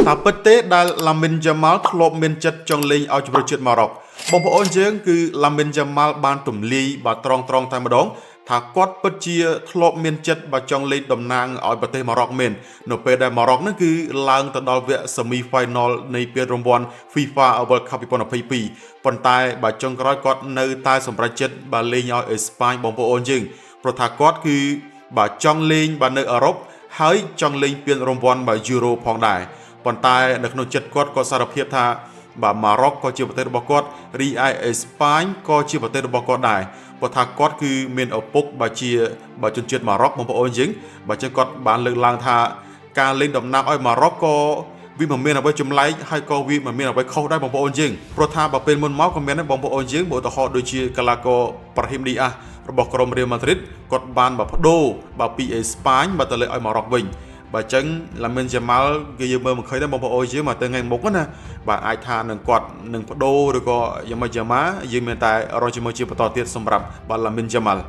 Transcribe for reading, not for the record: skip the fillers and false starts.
តើពិតទេដែលឡាមីនយ៉ាម៉ាល់ធ្លាប់មានចិត្តចង់លេងឲ្យជម្រើសជាតិម៉ារ៉ុកបងប្អូនយើងគឺឡាមីនយ៉ាម៉ាល់បានទម្លាយបាទត្រង់ត្រង់តែម្ដងថាគាត់ពិតជាធ្លាប់មានចិត្តបាទចង់លេងតំណាងឲ្យប្រទេសម៉ារ៉ុកមែននៅពេលដែលម៉ារ៉ុកហ្នឹងគឺឡើងទៅដល់វគ្គ Semi Final នៃពានរង្វាន់ FIFA World Cup 2022ប៉ុន្តែបាទចុងក្រោយគាត់នៅតែសម្រេចចិត្តបាទលេងឲ្យអេស្ប៉ាញបងប្អូនយើងព្រោះថាគាត់គឺបាទចង់លេងបាទនៅអឺរ៉ុបហើយចង់លេងពានរង្វាន់បាទ Euro ផងដែរប៉ុន្តែនៅក្នុងចិត្តគាត់ក៏សារភាពថាបាទម៉ារ៉ុកក៏ជាប្រទេសរបស់គាត់រីឯអេស្ប៉ាញក៏ជាប្រទេសរបស់គាត់ដែរព្រោះថាគាត់គឺមានឪពុកបាទជាបាទជនជាតិម៉ារ៉ុកបងប្អូនយើងបាទចឹងគាត់បានលើកឡើងថាការលេងតំណាងឲ្យម៉ារ៉ុកក៏វាមិនមានអ្វីចម្លែកហើយក៏វាមិនមានអ្វីខុសដែរបងប្អូនយើងព្រោះថាបើពេលមុនមកក៏មានដែរបងប្អូនយើងបើឧទាហរណ៍ដូចជាកីឡាករប្រាហ៊ីមឌីអាសរបស់ក្រុមរៀលម៉ាឌ្រីតគាត់បានបាទបដូរបាទពីអេស្ប៉ាញបាទទៅលេងឲ្យម៉ារ៉ុកវិញបាទអញ្ចឹងឡាមីនយ៉ាម៉ាល់គេយើងមើលមិនឃើញទេបងប្អូនយើងមកទៅថ្ងៃមុខណាបាទអាចថានឹងគាត់នឹងបដូរឬក៏យ៉ាងម៉េចយ៉ាងម៉ាយើងមានតែរកជាមួយជាបន្តទៀតសម្រាប់បាទឡាមីនយ៉ាម៉ាល់។